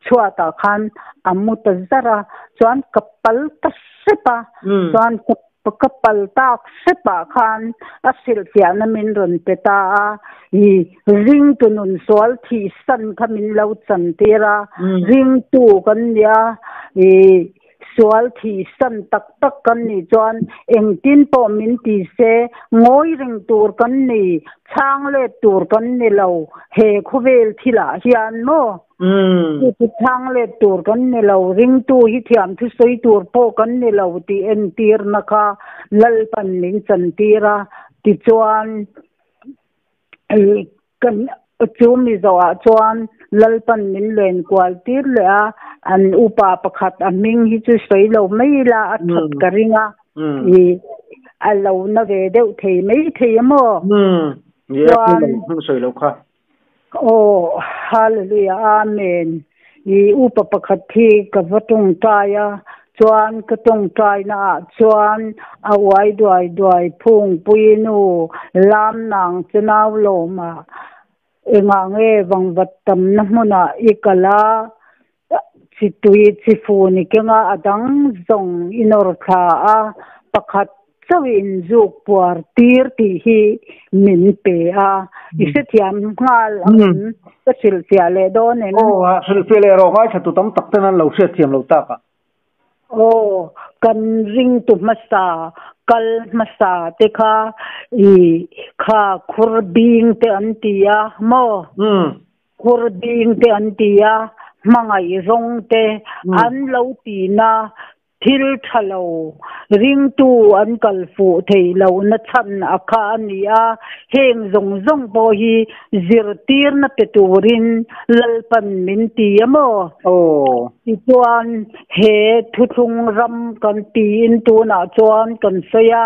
chhuatah khan a mu ta zar a, chuan ka pal ta hrep a, chuan ka pal tak hrepah khan a hrilhfiahna min rawn pe ta a, i ringtu nun sual thih san kha min lo chan tir a, ringtu kan nia, i Sual thih san tak tak kan nih chuan engtin pawh min ti se, ngawi reng tur kan ni, chhang let tur kan ni lo, he khawvel thilah hian maw? Chu chu chhang let tur kan ni lo, ringtu hi thiam thusawi tur pawh kan ni lo tih entirna kha Lalpan min chantir a, tichuan Kan chu mi zawhah chuan Lalpan min len kual tir leh a, an upa pakhat a hming hi chu sawi lo mai ila a that ka ring a, i a lo na ve deuh thei mai thei a maw? Chuan hming sawi lo kha. Aw Hallelujah Amen. I upa pakhat hi ka va tawngtai a, chuan ka tawngtaina ah chuan a uai duai duai phungpui nu lam nang che nau lawm a, engah nge vangvat tamna hmunah i kal a, chi tui chi fun i keng a, a dang zawng i nawr thla a, pakhat Chauh in zuk puar tir tih hi min pe a, i hrethiam nghal ang em? Ka hrilhfiah leh dawn em? Aw, a hrilhfiah leh erawh ngaithla tu tam tak ten an lo hriatthiam lo tak a. Aw, kan ringtu hmasa, kal hmasa te kha i kha khur bing te an ti a maw? Khur bing te an ti a, hmangaih zawng te an lo ti na Thil tha lo, ringtu an kal fuh theih lohna chhan a kha a ni a, heng zawng zawng pawh hi zirtirna pe turin Lalpan min ti a maw? Tichuan, he thuthlung ram kan tiin tunah chuan kan sawi a,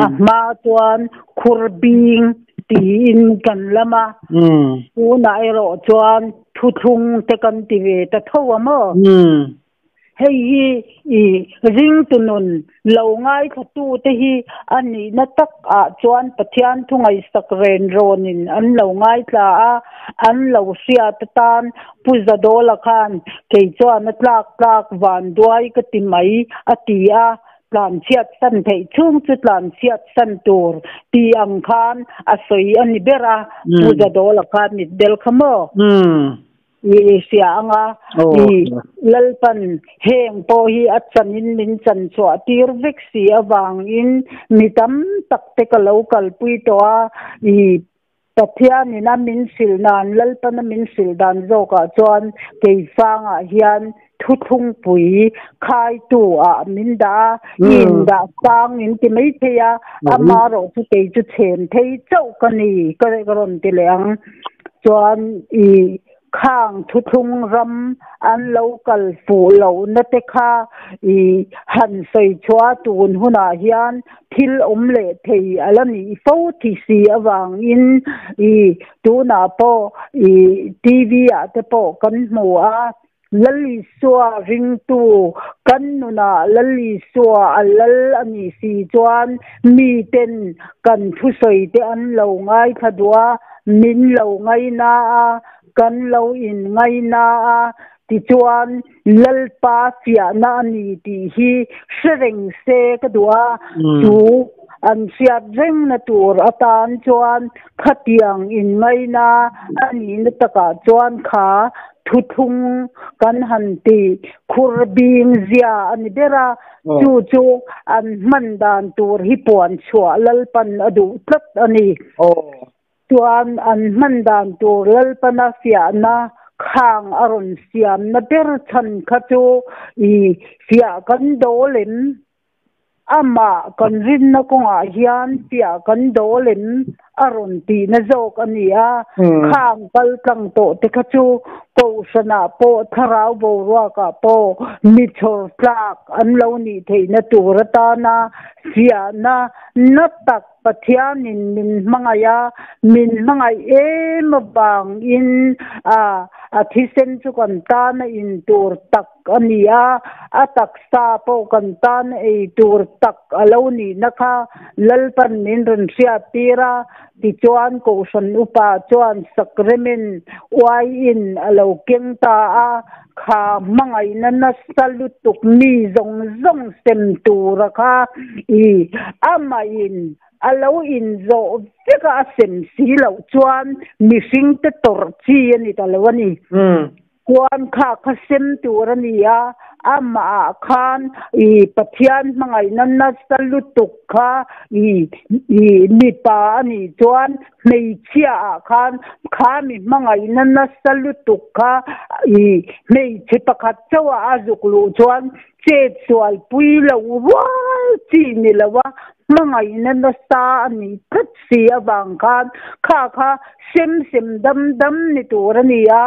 a hma chuan khur bing tiin kan lam a, tunah erawh chuan thuthlung te kan ti ve ta tho a maw? Hei hi i ringtu nun lo ngaithlatute hi a nihna tak ah chuan Pathian thu ngaihsak ren rawnin an lo ngaithla a, an lo hriat atan Pu Zadawla khan kei chuan a tlak tlak van duai ka ti mai a ti a, tlanchhiat san theih chhung chu tlanchhiat san tur tih ang khan a sawi a ni ber a, Pu Zadawla khan mitdel kha maw? I hria anga i Lalpan heng pawh hi a chanin min chan chhuah tir vek si avangin mi tam tak te ka lo kalpui tawh a, i Pathianin a min hrilh dan, Lalpan a min hrilh dan zawkah chuan keifangah hian thuthlungpui khaitu ah min dah a, i indah sang in ti mai thei a, amaherawh chu kei chu chhem thei chauh ka ni ka rawn ti leh ang. Chuan i khang thuthlung ram an lo kal fuh lohna te kha i han sawi chhuah a, tun hunah hian thil awm leh thei a la nih fo thi si avangin i tunah pawh i TV ah te pawh kan hmu a, Lal Isua ringtu kan nunah Lal Isua a lal a nih si chuan miten kan thusawi te an lo ngaithla duh a, min lo ngaina a, kan lo inngaina a, tichuan Lalpa fiahna a ni tih hi hre reng se ka duh a, chu an hriat rengna tur atan chuan Khatiang inngaina a nihna takah chuan kha thuthlung kan han tih khur bing zia a ni ber a, chu chu an hman dan tur hi puan chhuah Lalpan a duh tlat a ni. Chuan an hman dan tur Lalpana fiahna khang a rawn siamna ber chhan kha chu i fiah kan dawl em? Amah kan rinna kawngah hian piah kan dawl em a rawn tihna zawk a ni a. Khang kal tlang tawh te kha chu Kohhranah pawh thlarau boruakah pawh mi chhawr tlak an lo nih theihna tur atana fiahna na tak Pathianin min hmangaih a, min hmangaih em avangin a a thisen chu kan tana in tur tak a ni a, a taksa pawh kan tana ei tur tak a lo nihna kha Lalpan min rawn hriattir a, tichuan Kohhran upa chuan Sacrament uaiin a lo keng ta a, kha hmangaihna nasa lutuk mi zawng zawng sem tura kha i amahin a lo inzawh vek a, a sem si loh chuan mihringte tawrh chi a ni ta lo a ni. Chuan kha kha sem tur a ni a, amahah khan i Pathian hmangaihna nasa lutuk kha i i mipa a nih chuan hmeichhia ah khan kha mi hmangaihna nasa lutuk kha i hmeichhe pakhat chauh a a zuk luh chuan chet sual pui lo rual chi ni lo a, hmangaihna nasa a nih tlat si avang khan kha kha sem sem dam dam ni tur a ni a,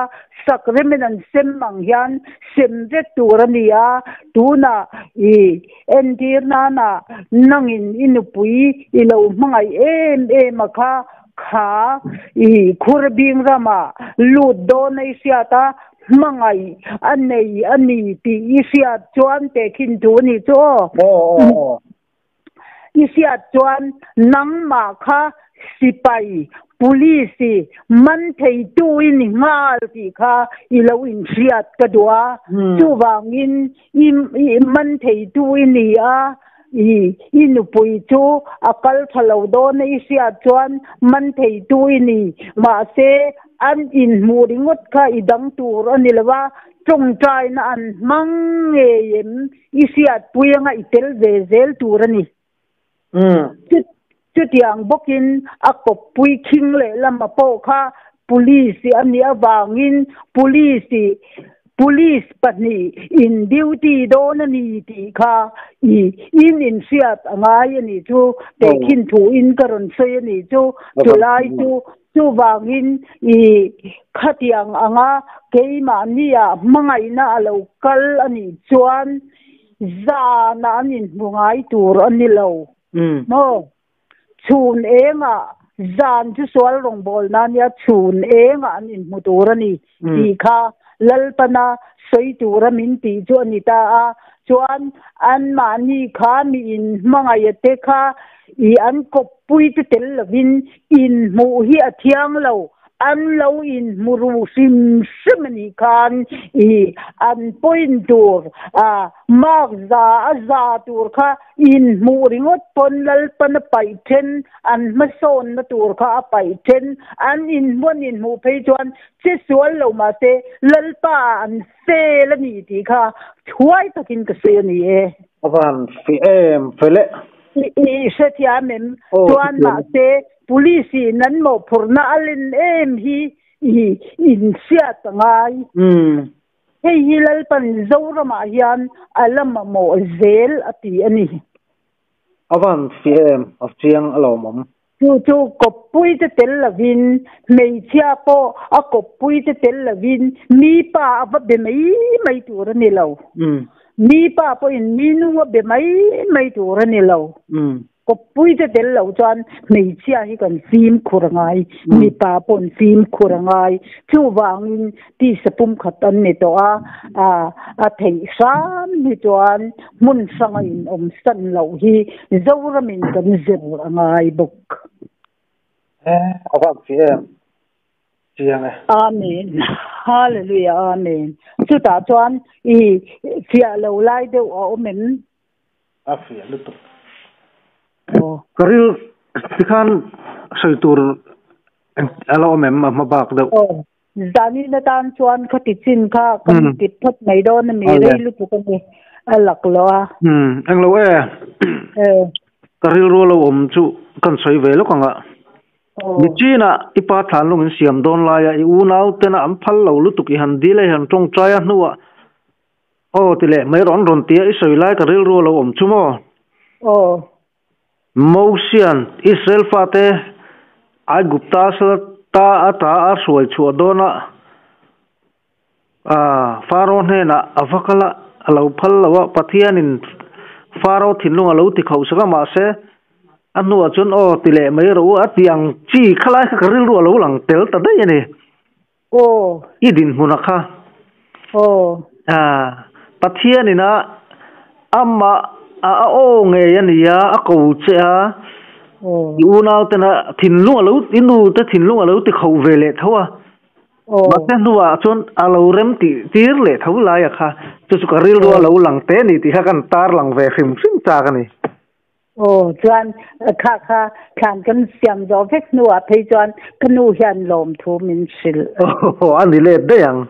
sakremin an sem ang hian sem vek tur a ni a, tunah i entir nana nangin i nupui i lo hmangaih em em a kha kha i khur bing ramah lut dawn a i hriat a, Hmangaih a nei a ni tih i hriat chuan tehkhin thu a nih chu aw. I hriat chuan nangmah kha sipai, police, man theitu i ni nghal tih kha i lo inhriat ka duh a. Chuvangin i man theitu i ni a, i nupui chu a kal tha lo dawn a i hriat chuan man theitu i ni. Mahse, an inhmuh ringawt kha i dang tur a ni lo a, tawngtaina an hmang ngei em i hriatpui anga i tel ve zel tur a ni. Chutiang bawkin a kawppui khing leh lama pawh kha police a nih avangin police police pahnih in duty dawn a ni tih kha i in inhriat a ngai a nih chu tehkhin thu in ka rawn sawi a nih chu chulai chu chuvangin i khatiang anga keimahnia hmangaihna a lo kal a nih chuan zana an inhmu ngai tur a ni lo maw? Chhun engah zan chu sual rawngbawlna a nia, chhun engah an inhmu tur a ni tih kha Lalpana sawi tura min tih chu a ni ta a. Chuan anmahni kha mi inhmangaih te kha i an kawppui te tel lovin inhmuh hi a thiang lo. An lo inhmu ru hrim hrim a nih khan i an point tur a mark za a za tur kha inhmuh ringawt pawn Lalpan a paih then, an hmasawnna tur kha a paih then, an inhmu an inhmuh phei chuan che sual lo mahse Lalpa ah an fel a ni tih kha thuai takin ka sawi a ni e. A van fi em fel e. I hrethiam em? Chuan mahse Police in an mawhphurhna a len em hi i inhriat a ngai. Hei hi Lalpan Zoramah hian a la mamawh zel a ti a ni. A van fi em, a chiang a lawmawm. Chu chu kawppui te tel lovin, hmeichhia pawh a kawppui te tel lovin mi pa a va be mai mai tur a ni lo. Mi pa pawhin mi nu a be mai mai tur a ni lo. Kawppui te tel lo chuan hmeichhia hi kan fimkhur a ngai, mipa pawh an fimkhur a ngai. Chuvangin tisa pumkhat an ni tawh a, a theih hram hi chuan hmun hranga inawm san loh hi Zoramin kan zir a ngai bawk. A vak chi em? Chiang e. Amen. Hallelujah Amen. Chutah chuan i fiah lo lai deuh a awm em? A fiah lutuk. Ka ril tikhan sawi tur a la awm em a hma bak deuh. Aw, zanin atan chuan ka ti chin kha kan ti phawt mai dawn a mi rei lutuk a ni a lak lo a. Englo e. Ka rilru a lo awm chu kan sawi ve lawk ang a. Nichin-a i pa thlanlung in siam dawn laia i unau tena an phal lo lutuk i han dil a i han tawngtai a hnuah Aw ti leh mai rawn rawn tia i sawi lai ka rilru a lo awm chu maw? Aw. Mosian Israel fate Aigupta sal ta ata a hruai chhuah dawnah Faro hnenah a va kal a, a lo phal lo a, Pathianin Faro thinlung a lo ti khauhsak a, mahse a hnuah chuan aw ti leh mai rawh u a ti ang chi khalai kha ka rilru a lo lang tel ta daih a ni. Aw. I dinhmunah kha. Aw. Pathianin a amah a aw ngei a nia, a ko che a, i unauten a thinlung a lo, i nute thinlung a lo ti kho ve leh tho a. Mahse hnuah chuan a lo rem tih tir leh tho laia kha, chu chu ka rilru a lo lang te a ni tih kha kan tar lang ve hrim hrim chak a ni. Aw, chuan kha kha thlan kan siam zawh vek hnuah phei chuan ka nu hian lawmthu min hrilh. Aw, a ni let daih ang.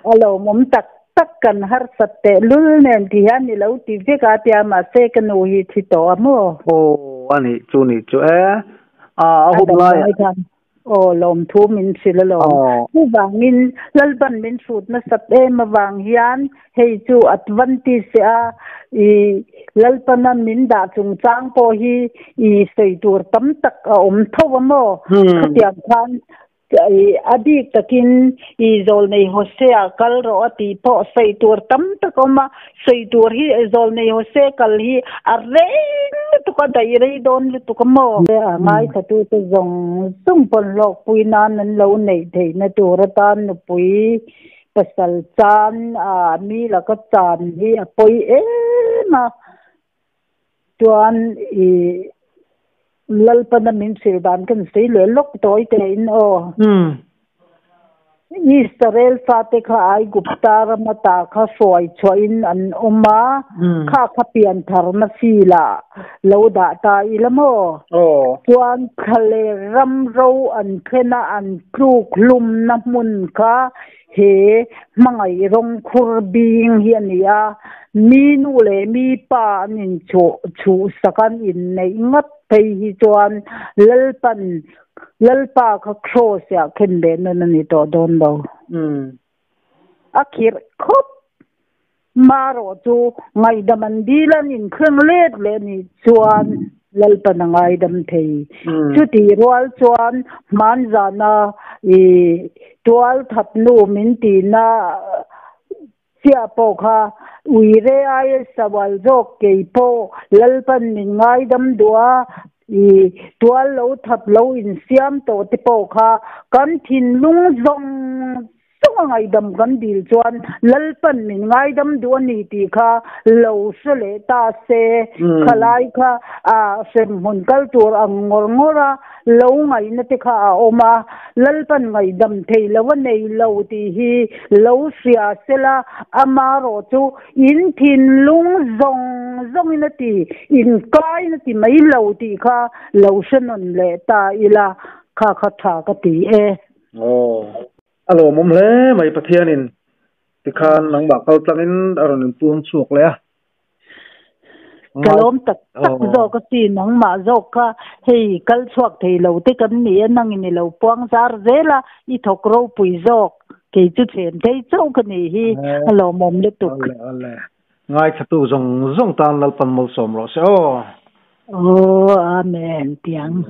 A lawmawm tak tak kan harsat teh lul nen ti hian i lo ti vek a tia mahse ka nu hi thi tawh a maw? Aw, a nih chu nih chu e. A, a hun lai. Aw, lawmthu min hrilh alawm. Chuvangin Lalpan min hrut nasat em avang hian hei chu advantage a i Lalpana min dah chungchang pawh hi i sawi tur tam tak a awm tho a maw? Khatiang khan i a bik takin i Zawlnei Hosea kal rawh a tih pawh sawi tur tam tak a awm a, Sawi tur hi Zawlnei Hose kal hi a reng lutuk a, daih rei dawn lutuk a maw? A ngaithlatute zawng zawng pawn hlawkpui nan an lo neih theihna tur atan nupui pasal chan a mi laka chan hi a pawi em a, chuan i Lalpana min hrilh dan kan sawi leh lawk tawi tein aw. Israel fate kha Aigupta rama ta kha hruai chhuahin an awm a, kha kha piantharna filah lo dah ta ila maw? Chuan thlaler ram ro an thlen a, an tluk hlumna hmun kha He hmangaih rawng khur bing hi a ni a, mi nu leh mi pa an inchhuh chhuhsak an inneih ngat phei hi chuan Lalpan Lalpa kha Kraws ah khen leh nawn a ni tawh dawn lo. A khirh khawp Marawh chu ngaihdam an dil an inthleng let leh nih chuan Lalpan a ngaidam thei. Chutih rual chuan hmanzana i tualthat nu min tihna chiah pawh kha uire aia sawal zawk kei pawh Lalpan min ngaidam duh a, i tual lo that lo insiam tawh te pawh kha kan thinlung zawng Chunga ngaidam kan dil chuan Lalpan min ngaidam duh a ni tih kha lo hre leh ta se, khalai kha a hremhmun kal tur ang ngawr ngawr a lo ngaihna te kha a awm a, Lalpan ngaidam thei lo a nei lo tih hi lo hria sela, amarawh chu in thinlung zawng zawngin a ti, inkain a ti mai lo tih kha lo hre nawn leh ta ila, kha kha tha ka ti e. Aw. A lawmawm hle mai Pathianin tikhan nangmah kal tlangin a rawn inpuang chhuak leh a. Ka lawm tak tak zawk a si, nangmah zawk kha hei kal chhuak thei lo te kan ni a, nangin i lo puang zar zel a, i thawk ropui zawk, kei chu chhen thei chauh ka nih hi, a lawmawm lutuk. Awle awle, ngaithla zawng zawng tan Lalpan malsawm rawh se aw. Aw, Amen, tiang.